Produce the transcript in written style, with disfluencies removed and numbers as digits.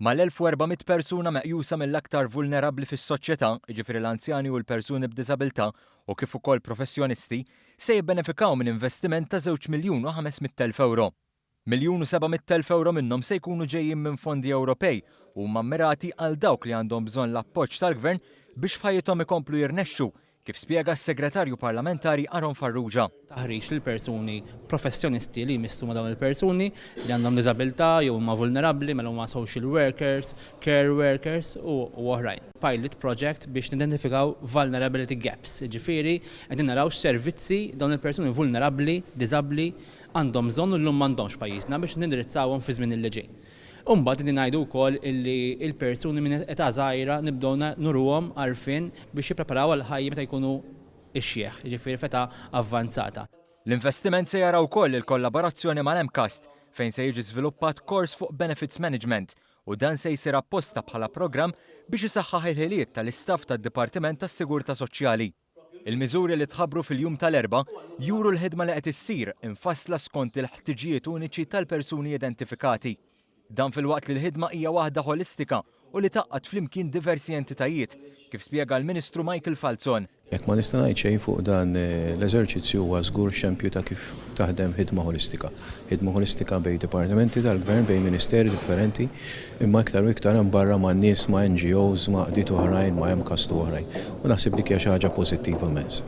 Mal-1,400 persuna meqjusa mill-aktar vulnerabbli fis-soċjetà, jiġifieri l-anzjani u l-persuni b'diżabilità u kif ukoll professjonisti, se jibbenefikaw minn investiment ta' żewġ miljun u 500,000 ewro. Miljun u 700,000 ewro minnhom se jkunu ġejjin minn fondi Ewropej u huma mmirati għal dawk li għandhom bżonn l-appoġġ tal-Gvern biex f'ħajjithom ikomplu jirnexxu, kif spjega s-Segretarju Parlamentari Aaron Farrugia. Taħriġ lil persuni professjonisti li jmissu ma' dawn il-persuni li għandhom diżabilità jew huma vulnerabbli, mela huma social workers, care workers u oħrajn. Pilot project biex nidentifikaw vulnerability gaps, jiġifieri qegħdin naraw x'servizzi dawn il-persuni vulnerabbli, diżabbli għandhom bżonn u llum m'għandhomx f'pajjiżna biex nindirizzawhom fiż-żmien li ġej. U mbagħad qegħdin ngħidu wkoll illi l-persuni minn età żgħira nibdew nuruhom għarfien biex jippreparaw għall-ħajja meta jkunu ixjeħ, jiġifieri f'età avvanzata. L-investiment se jara wkoll il-kollaborazzjoni mal-MCAST fejn se jiġi żviluppat kors fuq Benefits Management u dan se jsir apposta bħala programm biex isaħħaħ il-ħiliet tal-istaff tad-Dipartiment tas-Sigurtà Soċjali. Il-miżuri li tħabbru fil-jum tal-Erbgħa juru l-ħidma li qed issir imfassla skont il-ħtiġijiet uniċi tal-persuni identifikati. Dan filwaqt li l-ħidma hija waħda ħolistika u li tgħaqqad flimkien diversi entitajiet, kif spjega l-Ministru Michael Falzon. Jekk ma nista' ngħid xejn fuq dan l-eżerċizzju huwa żgur xempju ta' kif taħdem ħidma ħolistika. Ħidma ħolistika bejn dipartimenti tal-Gvern, bejn ministeri differenti, imma iktar u iktar hemm barra man-nies, ma' NGOs, ma' għaqdiet oħrajn, ma' MCAST u oħrajn. U naħseb dik hija xi ħaġa pożittiva immens.